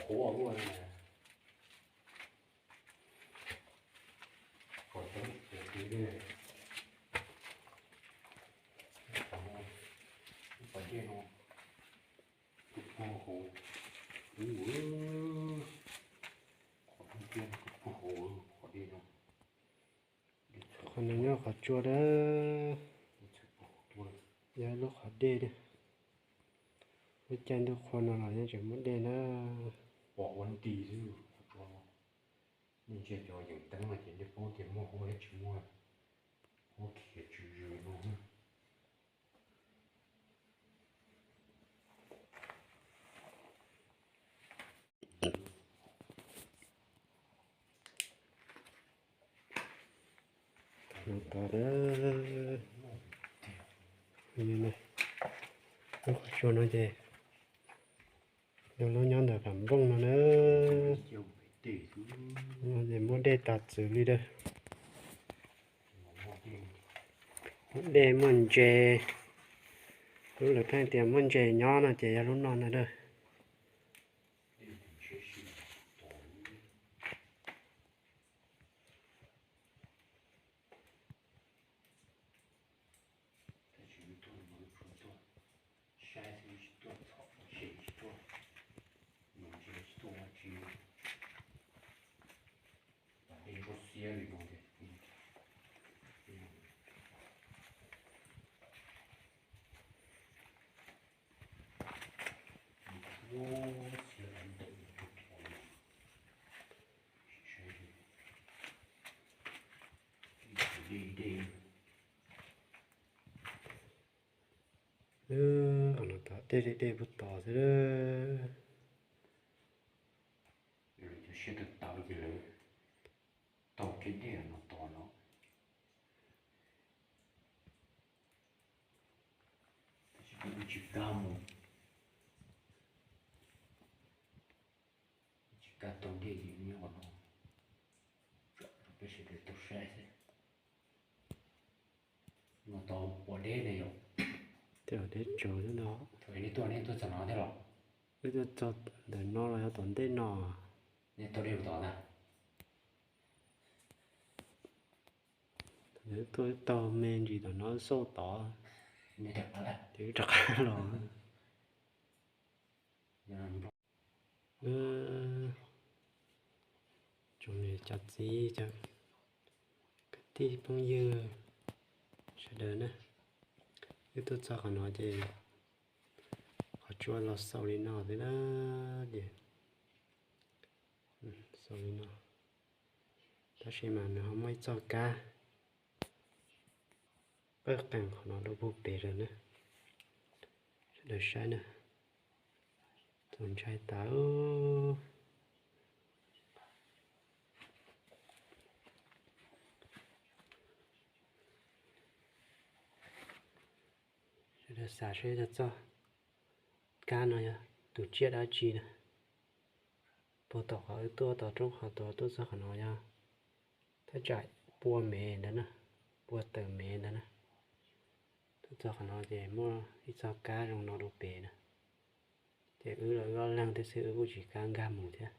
Ua ua kom coob ces twv dej, kom dej no puag hauv, ub, qhov tiaj no puag hauv qhov dej no. Qhov no nyob qhov tsua dab, yog lub qhov dej. Lub caij ntuj qhua no los yeej tseem muaj dej na. Pom ua nti xwb qhov tsua no. Nej ntsia cov yeem teeb no ces nej paub tias muaj huab thiab tsis muaj, huab khiav tsw zwm no. Tod, lub qhov tsua no ces yog lub nyob ntawm Vam Npooj no na. Ces muaj dej tas txwv li dab. Muaj dej muaj ntses, lub lawv pheej tias muaj ntses nyob no ces yog lub no na dab. Qhov no tod dej dej dej puag tod xwb. Cov siab tawv tawv ces lawv tau kev dej no tod no. Tab sis kuv tsis kam mus, tsis kam tau dej ces nyob qhov no, peb sawv daws tau saib xwb. No tau pom deb ne yom. Tej deb tsawv xwb no. Thaum nej tuaj nej tuaj txog no thiab los? Wb tuaj txog ntawm no los yog tom ntej no. Nej taug dej mus tod ntag. Thaum wb tuaj taug me ntsis tom no xauj tod, ces wb rov qab los. Tsoom niam cov txiv cov kwv tij phooj ywg sawv daws na, wb tuaj txog qhov no ces qhov tsua los xaus li no xwb na, ces xaus li no. Tab sis mas nws ho muaj ib txoj kab qawj qees qhov no rau puag pem lawm na, sawv daws saib na, txaus ntshai tas. Sawv daws xav seb txoj kab no yog tus tsiaj dab tsi na. Puag tom qhov wb tuaj tom roob qhov tuaj txog qhov no yog thaj tsam pua mev ntawd na, pua tawm mev ntawd na. Tuaj txog qhov no ces muaj ib txoj kab zoo no rau pem na. Ces wb los wb ob leeg thiab xwb, wb kuj tsis kam nkag mus thiab.